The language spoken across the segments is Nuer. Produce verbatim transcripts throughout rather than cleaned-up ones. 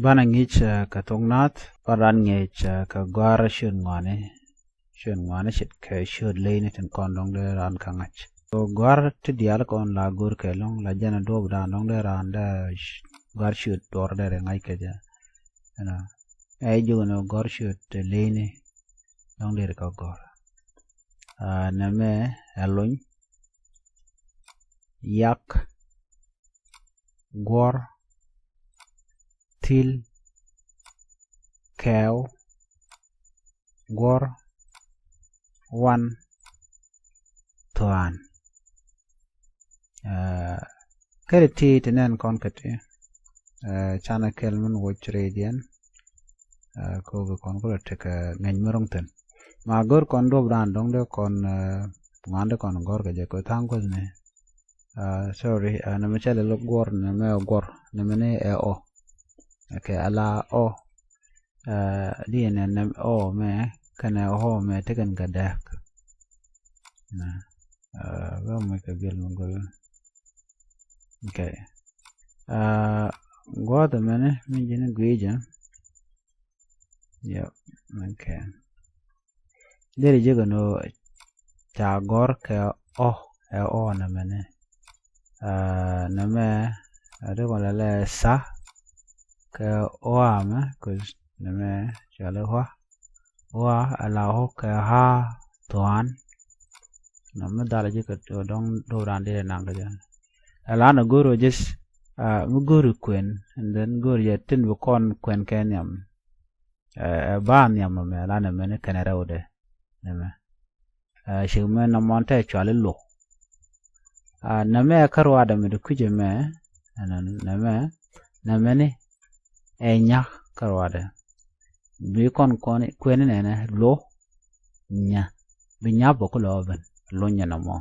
Banɛ ŋi̱i̱c, eh, kɛ thok naath, banɛ raan ŋi̱i̱c, eh, kɛ gɔ̱a̱r ciöt ŋɔaani. Ciöt ŋɔaani ce̱tkɛ ciöt leyni tin kɔn dɔ̱ŋ dee raan kɛ ŋa̱c. So gɔ̱a̱r ti diaal kɔn la go̱r kɛ ɛlɔ̱ŋ, la jɛn ɛ duɔ̱ɔ̱p dan dɔ̱ŋ dee raan dee gɔ̱a̱r ciöt duɔ̱ɔ̱r dee rɛ ŋa̱c kɛ jɛ. Ɛnɔ. Ɛ jiök ɛn ɣöö gɔ̱a̱r ciöt leyni dɔ̱ŋ dee rɛ kɛ gɔ̱a̱r. Ah, nɛmɛ ɛ lony, yak, guɔ̱r, thil, kɛɛw, guɔ̱r, wan, thua̱a̱n. Ah, kɛl ti ti nɛn kɔn kɛ ti, ah, canɛ kɛl min woc rɛydiɛn, ah, kɛ ɣöö bi kɔn kulɛ tekɛ ŋäc mi ro̱ŋ thi̱n. Ma go̱r kɔn duɔ̱p dan dɔ̱ŋ dee kɔn, ah, ŋuan dee kɔn gɔ̱r kɛ jɛ kɛ tha̱a̱ŋ guäthni. Ah, sorry, ah, nɛmɛ cɛ lɛ lo̱k guɔ̱r, nɛmɛ ɛ guɔ̱r, nɛmɛ ni ɛ ɔ. Okay, ala ɔ. Ah, di nɛ nɛmɛ ɔ mɛ, kɛnɛ ɔ mɛ, tekɛn kɛ dɛk. Na, ah, bɛ mɛ kɛ biɛl mɛ gɔl. Okay. Ah, guɔ̱th mɛnɛ, mi ji̱n gui̱cä. Yep, okay. Deri jekɛ ni ca gɔ̱r kɛ ɔ, ɛ ɔ nɛmɛ ni. Ah, nɛmɛ, a dee kɔn lɛ lɛ sa kɛ ɔ amɛ, 'cause nɛmɛ cɔal i̱ ɣɔa. Ɣɔa, ala ɣɔ̱ kɛ ɣaa thua̱a̱n. Nɛmɛ dhal jekɛ dɔ̱ŋ dɔ̱ŋ raan dee naŋ kɛ jɛ. Ala ni go̱r ɔ jɛ, ah, mi go̱r i̱ kuɛn, and then go̱r jɛ tin bi kɔn kuɛn kɛ nhiam. Ɛ, ɛ ba nhiam mɛ, la nɛmɛ ni kɛnɛ rɛwdɛ nɛmɛ. Ɛ, cik mɛ nɔmɔ tɛ cɔal i̱ luɔk. Ɛ, nɛmɛ kä ruaadɛ mɛ di kui̱cɛ mɛ, ɛnɔ nɛmɛ, nɛmɛ ni ɛ nya kä ruaadɛ. Bi kɔn kɔn kuɛn nɛnɛ luɔk nya. Bi nya bä kulɛ ɔ ben luny nɛmɔ.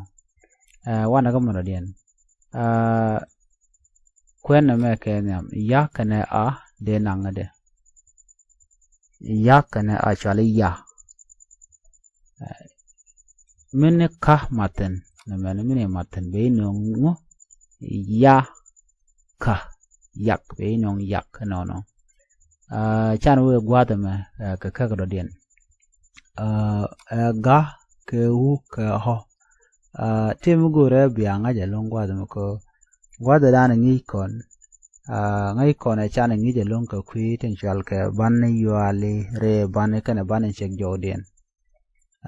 Ɛ, wanɛ kä mɛ dɔ̱diɛn. Ɛ, kuɛn nɛmɛ kɛ nhiam, ya kɛnɛ a dee naŋ dɛ. Ya kɛnɛ a cɔal i̱ ya. Ɛ, mini ka mathin, nɛmɛ ni mini mathin, bɛ inɔŋ ŋu, ya ka, yak, bɛ inɔŋ yak nɔnɔ. Ɛ, can wee gua̱a̱th ɛmɛ, ɛ, kɛ käk dɔ̱diɛn. Ɛ, ɛ, ga kɛ wu kɛ ɣɔ. Ɛ, ti mi go̱o̱rɛ bia ŋa̱c ɛlɔ̱ŋ gua̱a̱th ɛmɛ kɛ ɣöö gua̱a̱th ɛ dan ɛ ŋi̱i̱c kɔn. Ɛ, ŋäc kɔn ɛ can ɛ ŋi̱i̱c ɛlɔ̱ŋ kɛ kui̱ tin cɔal kɛ bani yuali rɛɛ bani kɛnɛ bani cɛk jɔwdiɛn.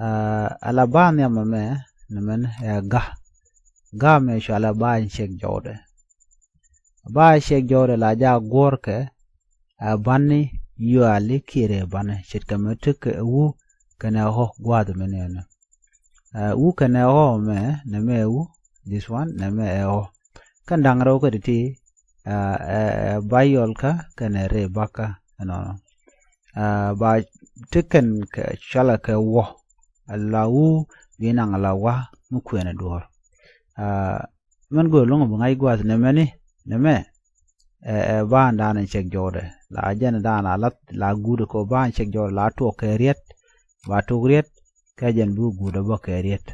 Ɛ, ala ba nhiam ɛmɛ, nɛmɛn ɛ ga. Ga mɛ cɔal ɛ ba in cɛk jɔwdɛ. Ba cɛk jɔwdɛ la ja guɔ̱ɔ̱rkɛ, ɛ bani yuali kiɛ rɛɛ bani ce̱tkɛ mɛ tekɛ wu kɛnɛ ɣɔ̱ gua̱a̱th mɛ nɛnɛ. Ɛ, wu kɛnɛ ɣɔ̱ mɛ, nɛmɛ ɛ wu, this one, nɛmɛ ɛ ɣɔ̱. Kɛn da̱ŋ rɛw kä ti ti, ɛ, ɛ, ɛ, ba yɔlkä kɛnɛ rɛy bakä ɛnɔnɔ. Ɛ, ba ti kɛn kɛ cɔalɛ kɛ wä, ala wu bi naŋ ala wa mi kuɛn ɛ duɔ̱ɔ̱r. Ɛ, mɛn go̱o̱r lo̱ŋ bi ŋa̱c gua̱a̱th nɛmɛ ni, nɛmɛ, ɛ, ɛ, ba ɛn da̱a̱n ɛn cɛk jɔwdɛ. La jɛn da̱a̱n la lath, la guut kɛ ba ɛn cɛk jɔwdɛ, la tuɔɔk kɛ riet, ba tuk riet, kɛ jɛn bi guut ɛ bä kɛ riet.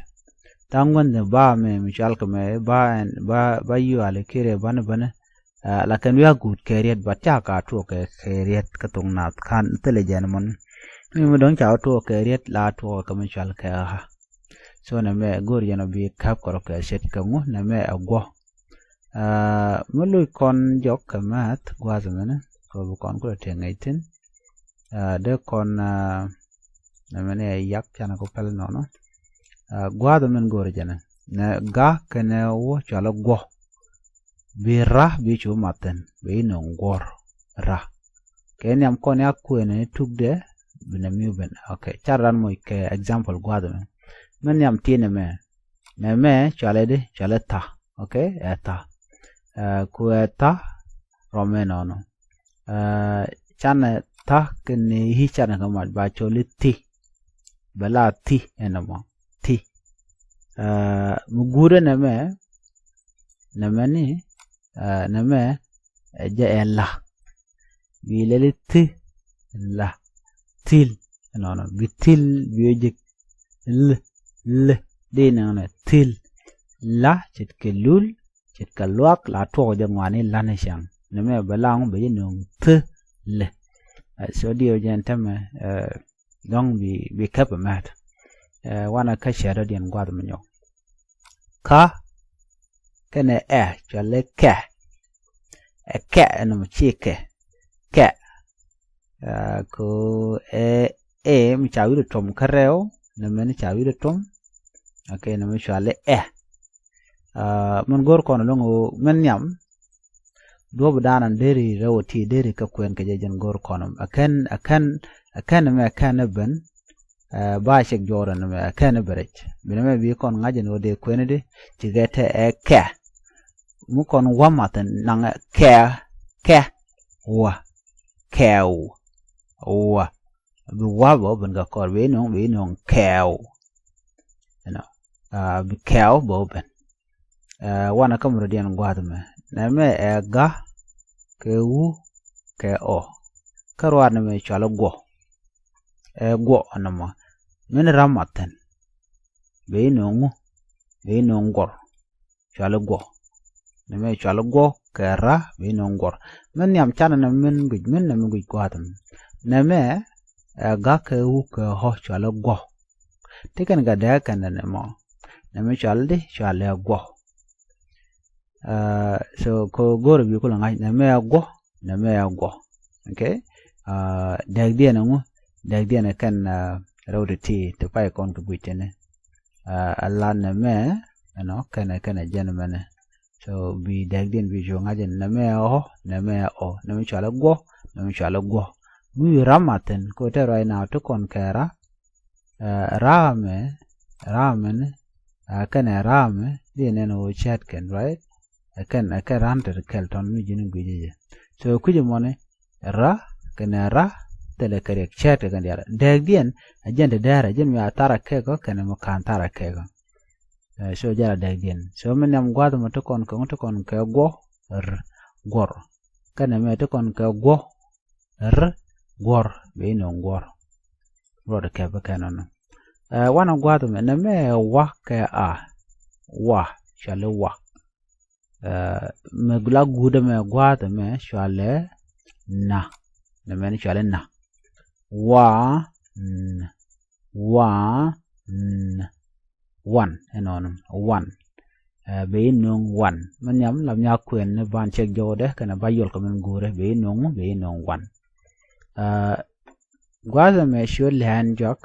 Tha̱a̱ŋ gua̱n ni ba mɛ mi cɔal kɛ mɛ ba ɛn ba, ba yuali kiɛ rɛɛ bani bani. Ɛ, la kɛn wi̱i̱ a guut kɛ riet, but ca ka tuɔɔk kɛ, kɛ riet kä thok nath kan thilɛ jɛn mɔni. Mi mi dɔ̱ŋ ca wä tuɔɔk kɛ riet la tuɔɔk kɛ mi cɔal kɛ ɣä. So nɛmɛ go̱o̱r jɛn ɔ bi käp kɛ rɔ kɛ ce̱tkɛ ŋu nɛmɛ ɛ guɔ. Ɛ, mi loc kɔn jɔk kɛ math gua̱a̱th mɛnɛ kɛ bi kɔn kulɛ tëë ŋäc thi̱n. Ɛ, dee kɔn, ɛ, nɛmɛ ni ɛ yak canɛ ku pɛl nɔnɔ. Ɛ, gua̱a̱th mɛn go̱o̱r jɛnɛ. Nɛ ga kɛnɛ wä cɔalɛ guɔ. Bi ra bi cu mathin, bi inɔŋ guɔ̱r ra. Kɛ nhiam kɔn ya kuɛn ni tukdɛ, bi nɛ miu ben. Okay, car ran moc kɛ example gua̱a̱th mɛ. Mɛ nhiam ti nɛmɛ. Nɛmɛ cɔalɛ di, cɔalɛ tha. Okay, ɛ tha. Ɛ, ku ɛ tha, rɔmɛ nɔnɔ. Ɛ, canɛ tha kɛnɛ i̱ canɛ kɛ mat ba cɔl i̱ thi. Bɛ la thi ɛn ɛmɔ. Thi. Ɛ, mi guudɛ nɛmɛ, nɛmɛ ni, ɛ, nɛmɛ, ɛ, jɛ ɛ la. Bi lɛli thi, la. Thil, ɛnɔnɔ. Bi thil, bi ɔ jek. L, l, di nɛmɛ thil. La, ce̱tkɛ lul, ce̱tkɛ luak, la tuɔk jɛ ŋuani lan i̱ cäŋ. Nɛmɛ bɛ la ŋu bɛ jɛ nöŋ thil, lɛ. So diɛw jɛn tämɛ dɔ̱ŋ bi bi käp ɛmɛt. Wanɛ kä cɛ dɔ̱diɛn gua̱th mi nyɔk. Kä kɛnɛ ɛ cuali kɛ. Ɛ kɛ ɛn mi ci kɛ kɛ. Ko ɛ ɛ mi ca wi̱dɛ tuɔm kä rɛw nɛ mɛn ca wi̱dɛ tuɔm. Ɛ kɛ nɛ mi cuali ɛ. Min go̱r kɔn loŋ min nhiam. Duɔ̱p dan an deri rɛw ti deri kä kuɛn kɛ jɛ jɛn go̱r kɔn. Ɛ kɛn ɛ kɛn ɛ kɛn mɛ ɛ kɛn ɛ ben. Ba cɛk juɔrɛ ni mɛ kɛn bɛ rɛc bi ni mɛ bi kɔn ŋa̱c ni wä dee kueni di. Ci kɛ tɛ ɛ kɛ mi kɔn wä math naŋ kɛ kɛ wä kɛw wä. Bi wä bɛ wä ben kɛ kɔr bi nuŋ bi nuŋ kɛw. Bi kɛw bɛ wä ben. Wanɛ kä murɛ diɛn gua̱a̱th mɛ nɛ mɛ ɛ ga kɛ wu kɛ ɔ. Kä ruaar nɛ mɛ cual guɔ. Ɛ guɔ nɛ mɔ min ram mathin. Bɛ yi nöŋ wu bɛ yi nöŋ guɔr. Cual guɔ nɛ mɛ cual guɔ kɛ ra bɛ yi nöŋ guɔr. Min nhiam canɛ nɛ min guic min nɛ mi guic gua̱a̱th mɛ nɛ mɛ ɛ ga kɛ wu kɛ ɔ cual guɔ. Ti kɛn kɛ dɛɛ kɛn nɛ mɔ nɛ mi cual di cual ɛ guɔ. So ko go̱r bi kulɛ ŋa̱c nɛ mɛ ɛ guɔ nɛ mɛ ɛ guɔ. Okay. Dɛk diɛn ɛŋu dɛk diɛn ɛ kɛn rɛw ti ti ti pay kɔn kɛ guic tini. Ala nɛ mɛ ɛnɔ kɛnɛ kɛnɛ jɛn mɛnɛ. So bi dɛk diɛn bi cu ŋa̱c ɛn nɛ mɛ ɛ ɔ nɛ mɛ ɛ ɔ nɛ mi cual ɛ guɔ nɛ mi cual ɛ guɔ. Guic ram mathin ko tɛ ruac na ti kɔn kɛ ra. Raa mɛ raa mɛni kɛnɛ raa mɛ di nɛn ɣöö cɛɛt kɛn right. Ɛ kɛn ɛ kɛn ran tet kɛl tɔn mi ji̱n gui̱cä jɛ. So kui̱cä mɔni ra kɛnɛ ra thilɛ kɛ riɛk cɛɛt kɛ kɛn diaal dɛɛkdiɛn. Ɛ jɛn ti dɛɛrɛ jɛn mi a thara kɛkɔ kɛnɛ mi ka̱n thara kɛkɔ. So jɛn a dɛɛkdiɛn so mi nhiam gua̱th mɔ ti kɔn kɛ ŋu ti kɔn kɛ guɔ r guɔr. Kɛnɛ mɛ ti kɔn kɛ guɔ r guɔr bɛ inɔ guɔr. Ruɔt kɛp kɛn ɔnɔ. Wanɛ gua̱th mɛ nɛ mɛ wa kɛ a wa cɔali wa. Mɛ la guudɛ mɛ gua̱th mɛ cɔalɛ na. Nɛ mɛ ni cɔalɛ na. Wa n wa n. Wan ɛnɔnɔ wan. Bɛ inöŋ wan mɛ nhiam la mi a kuɛn ni ban cɛk jɔwdɛ kɛnɛ ba yɔl kɛ mɛn guurɛ bɛ inöŋ bɛ inöŋ wan. Gua̱a̱th ɛmɛ ciö lɛ̱̈ɛ̱̈n jɔak.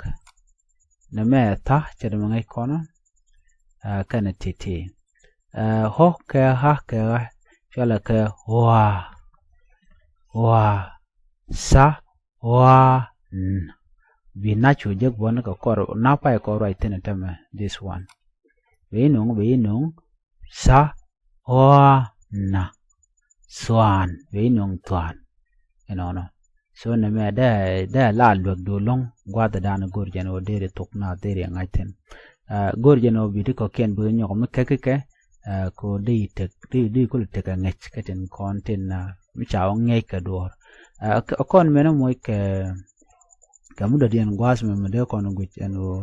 Nɛmɛ tha̱ cɛ dämɛ ŋäc kɔnɔ. Kɛnɛ ti̱ti̱ ɣɔ̱ kɛ ɣa̱ kɛ ɣa̱ cɔalɛ kɛ ɣɔaa. Ɣɔaa tha̱ ɣɔaa n. Bi na̱c cu jek buɔ̱n kɛ kɔr na̱ pay kɔr ruac thi̱n tɛmɛ this one. Bɛ inöŋ bɛ inöŋ tha̱ ɣɔaa na. Thuan bɛ inöŋ thuan. Inɔnɔ so nɛmɛ dee dee la luek duɔl lo̱ŋ gua̱th dan go̱r jɛn ɣöö deri thok na deri ŋa̱c thi̱n. Go̱r jɛn ɣöö bi ti kɔ̱kiɛn bi nyɔk mi kek kɛ ko di tek di di kul tek a ŋäc kä tin kɔn tin mi ca wä ŋäc kɛ duɔ̱ɔ̱r. Kɔn mɛn moc kɛ kɛ mi dɔ̱diɛn gua̱a̱th mɛ mi dee kɔn guic ɛn ɣöö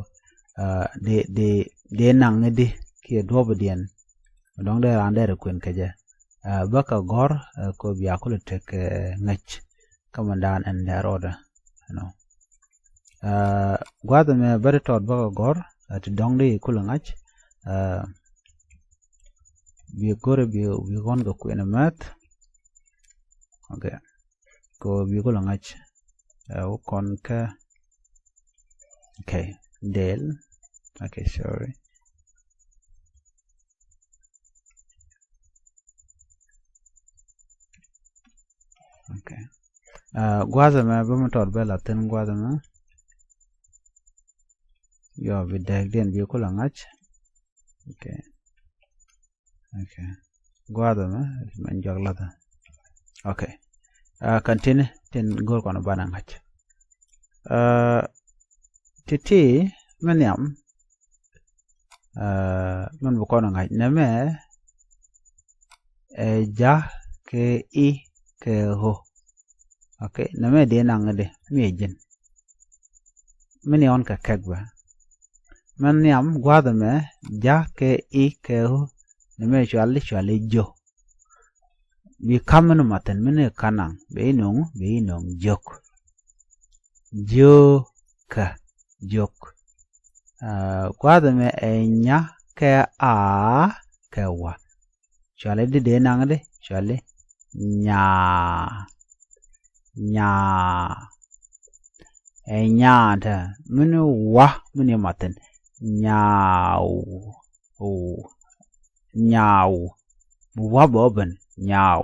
dee dee dee naŋ ni di kiɛ duɔ̱ɔ̱pdiɛn. Dɔ̱ŋ dee raan dee rɛ kuën kɛ jɛ. Bä kɛ gɔ̱r ko bia kulɛ tek ŋäc. Kä mɛn daan ɛn dɛɛr ɔdɛ. Ɛnɔ gua̱a̱th ɛmɛ bä ti tɔɔt bä kɛ gɔ̱r ti dɔ̱ŋ di kulɛ ŋa̱c. Bi go̱r bi bi ɣɔn kɛ kuën ɛmɛth. Okay. Ko bi kulɛ ŋa̱c. Ɛ wä kɔn kä. Okay. Del. Okay, sorry. Okay. Gua̱a̱th ɛmɛ bä mi tɔt bä la thi̱n gua̱a̱th ɛmɛ. Yɔ bi dɛɛkdiɛn bi kulɛ ŋa̱c. Okay. Okay. Gua̱a̱th ɛmɛ mɛn jɔak lathä. Okay. Kɛn tini tin go̱r kɔn banɛ ŋa̱c. Ti̱ti̱ mi nhiam. Min bi kɔn ŋa̱c nɛmɛ ɛ ja kɛ i kɛ ɣö. Okay. Nɛmɛ dee naŋ di mi ɛ ji̱n. Mi ni ɣɔn kɛ kɛk bɛ min nhiam gua̱a̱th ɛmɛ ja kɛ i kɛ ɣö. Nɛmɛ cuali cuali jo. bi ka̱m min mathin min i̱ ka̱naŋ, bɛ i̱ no̱ŋ, bɛ i̱ no̱ŋ jiök. Jiökä, jiök. Ɛ, gua̱a̱th ɛmɛ ɛ nya kɛ a kɛ wa. Cuali di dee naŋ di, cuali nyaa. Nyaa. Ɛ nyaa te, min wa, min i̱ mathin. Nyaaw. Ow. Nyaaw. Bi wa bä ben, nyaaw.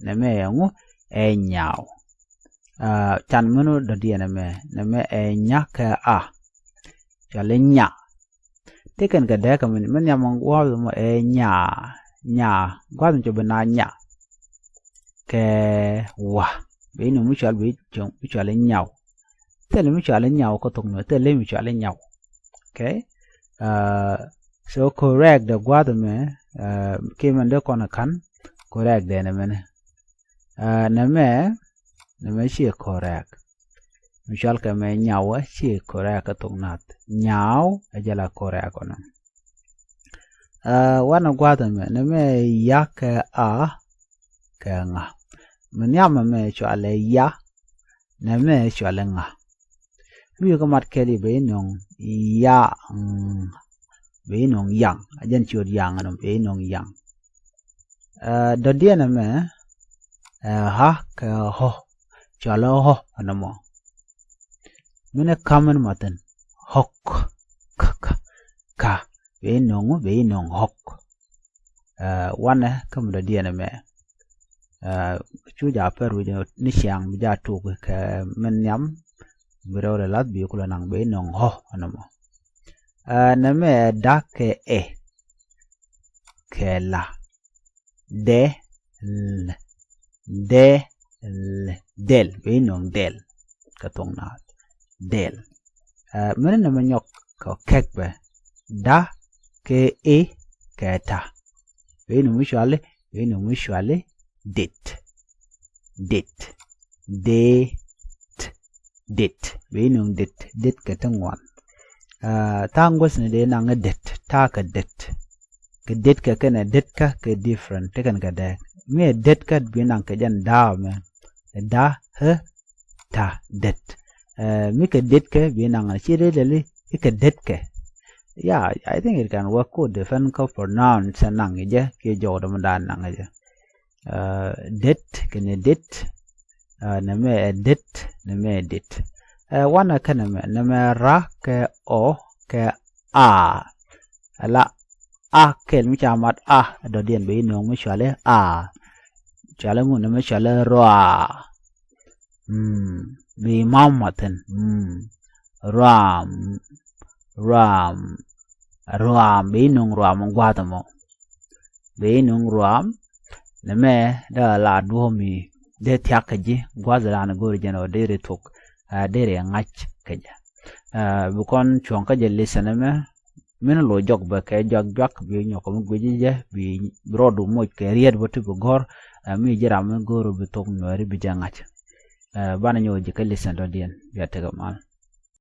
Nɛmɛ ɛ ŋu? Ɛ nyaaw. Ɛ, can min dɔ̱diɛn ɛmɛ, nɛmɛ ɛ nya kɛ a. Cuali nya. Ti kɛn kɛ dee kɛ min, min nhiam gua̱a̱th mɔ ɛ nyaa, nyaa. Gua̱a̱th mi cɔ bi na nya. Kɛ wa. Bɛ i̱ no̱ŋ mi cual, bɛ i̱ cual i̱ nyaw. Thilɛ mi cual i̱ nyaw kä thok ni, thilɛ mi cual i̱ nyaw. Okay? Ɛ, so correct dɛ gua̱a̱th mɛ, ɛ, kiɛ min dee kɔn ka̱n, correct dɛ nɛmɛni. Ɛ, nɛmɛ, nɛmɛ ciɛ correct. Mi cual kɛ mɛ nyaw ɛ ciɛ correct kä thok nath. Nyaw ɛ jɛ la correct kɔnɔ. Ɛ, wanɛ gua̱a̱th ɛmɛ, nɛmɛ ya kɛ a kɛ ŋa. Mi nhiam ɛmɛ cualɛ ya, nɛmɛ cualɛ ŋa. Mi wi̱i̱ kä mat kɛl i̱ bɛ i̱ no̱ŋ yaŋ, bɛ i̱ no̱ŋ yaŋ. A jɛn ciöt yaŋ ɛnɔ, bɛ i̱ no̱ŋ yaŋ. Ɛ, dɔ̱diɛn ɛmɛ, ɛ, ha kɛ hɔ. Cualɛ hɔ ɛnɔ mɔ. Min ɛ ka̱m in mathin. Hɔk. Ka, ka, ka. Bɛ i̱ no̱ŋ, bɛ i̱ no̱ŋ hɔk. Ɛ, wanɛ kä mi dɔ̱diɛn ɛmɛ. Ɛ, cu ja pɛr wi̱c ni ciaŋ bi ja tuk kɛ min nhiam. Bi rɛw rɛ lath bi kulɛ naŋ bɛ i̱ no̱ŋ hɔ ɛnɔ mɔ. Ɛ, nɛmɛ ɛ da kɛ ɛ. Kɛ la. Dɛ, l, dɛ, l, dɛl. Bɛ i̱ no̱ŋ dɛl. Kä thok nath. Dɛl. Ɛ, mini nɛmɛ nyɔk kɛ kɛk bɛ. Da kɛ i̱ kɛ ta. Bɛ i̱ no̱ŋ mi cuali, bɛ i̱ no̱ŋ mi cuali dit. Dit. Dit. Dit. Bɛ i̱ no̱ŋ dit. Dit kɛ ti ŋuan. Ɛ, tha̱a̱ŋ guäthni dee naŋ i̱ det, ta̱a̱ kɛ det. Kɛ det kɛ kɛnɛ det kä kɛ different, ti kɛn kɛ dee. Mi ɛ det kä bi naŋ kɛ jɛn da̱a̱ mɛ. Ɛ da̱a̱, hä, ta̱a̱, det. Ɛ, mi kɛ det kɛ bi naŋ, ci dee lɛli, i̱ kɛ det kɛ. Yeah, I think it can work good, depend kä pronounce naŋ jɛ, kiɛ jɔwdɛ mi da̱a̱ naŋ jɛ. Ɛ, det kɛnɛ det. Ɛ, nɛmɛ ɛ det, nɛmɛ ɛ det. Ɛ, wanɛ kɛ nɛmɛ, nɛmɛ ra kɛ ɔ kɛ a. Ala a kɛl mi ca mat a, dɔ̱diɛn bɛ i̱ no̱ŋ mi cuali a. Cuali ŋun nɛmɛ cuali rɔa. Mm, bi mam mathin. Mm. Ruam. Ruam. Ruam. Bɛ i̱ no̱ŋ ruam gua̱a̱th ɛmɔ. Bɛ i̱ no̱ŋ ruam. Nɛmɛ dee la duɔ̱ɔ̱p mi dee thiak kä ji̱ gua̱a̱th ran go̱o̱ri jɛn ɔ deri thok. Ɛ, deri ŋa̱c kä jɛ. Ɛ, bi kɔn cuɔ̱ŋ kä jɛ lesson ɛmɛ. Min lo̱c jɔk bɛ kɛ jɔak juak bi nyɔk mi guic jɛ bi rɔɔdu moc kɛ riet bä ti bi gɔ̱r. Ɛ, mi ji̱ ram mi go̱o̱ri bi thok Nuɛri bi jɛ ŋa̱c. Ɛ, banɛ nyɔk ji̱ kä lesson dɔ̱diɛn. Bia tekɛ mal.